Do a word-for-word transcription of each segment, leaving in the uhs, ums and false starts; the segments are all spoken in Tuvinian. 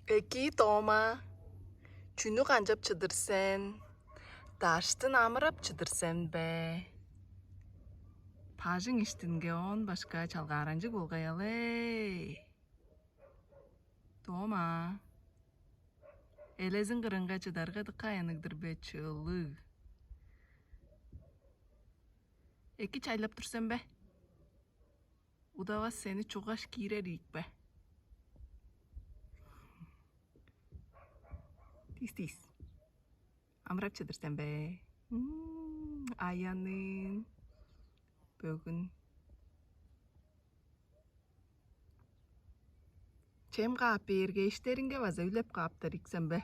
Эки, Тома, чүнү канчап чыдыр сен? Даштын амырап чыдыр сен бе? Бажың иштинге оон башка чалгааранчыг болгай ал-ей. Тома, элезиң кырынга чыдарга дыка аянныг-дыр бе, чылыг? Эки чайлап тур сен бе? Удавас сени чугаш киирер ийик бе? Тис-тис. Амырап чыдыр сен бе? М, аянын. Бөгүн. Чем каап бээрге, эштериңге база үлеп кааптар ийик сен бе?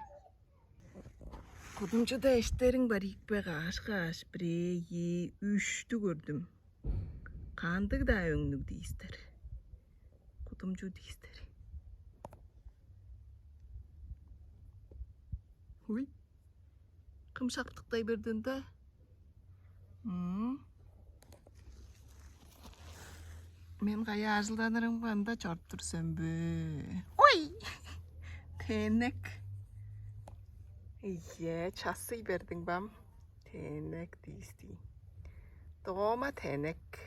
Кудумчуда эштериң бар ийик бе? Каш-каш, бирээ, ийи, үштү көрдүм. Кандыг-даа өңнүг диистер. Кудумчу диистер. Уй. Кым шаптыктай бердин да? М? Мен каяа ажылданырымга ында чоруп тур сен бе? Ой! Тенек. Ийе, часый бердиң бам. Тенек диистиң. Дома тенек.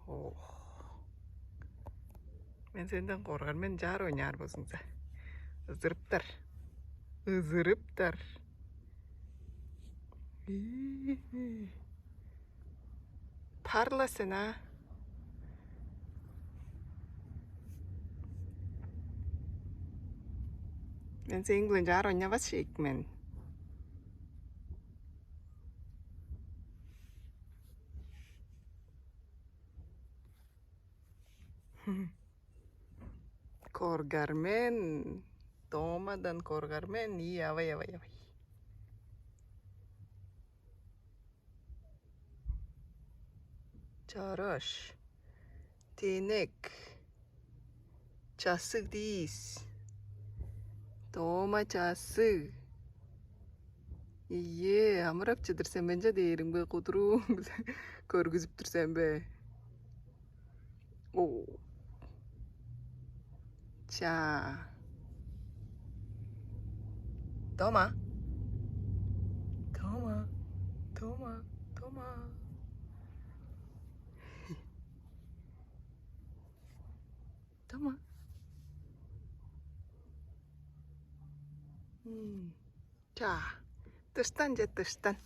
Ох. Мен сенден коргар, мен чаар ойнаар болзуңза. Ызырыптар. Ызырыптар. Ии. Парла сен, а? Мен сээң билен чаар ойнавас шеек мен. Коргар мен. Домадан коргар мен. Ии, авай, авай, авай. Чараш. Тенек. Часыг диис. Дома часыг. Ийе, амырап чыдыр сен, менче дээримге кудурууң көргүзүп тур сен бе? Оо. Чаа. Тома. Тома. Тома. Тома. Тома. М. Чаа. Дыштан же, дыштан.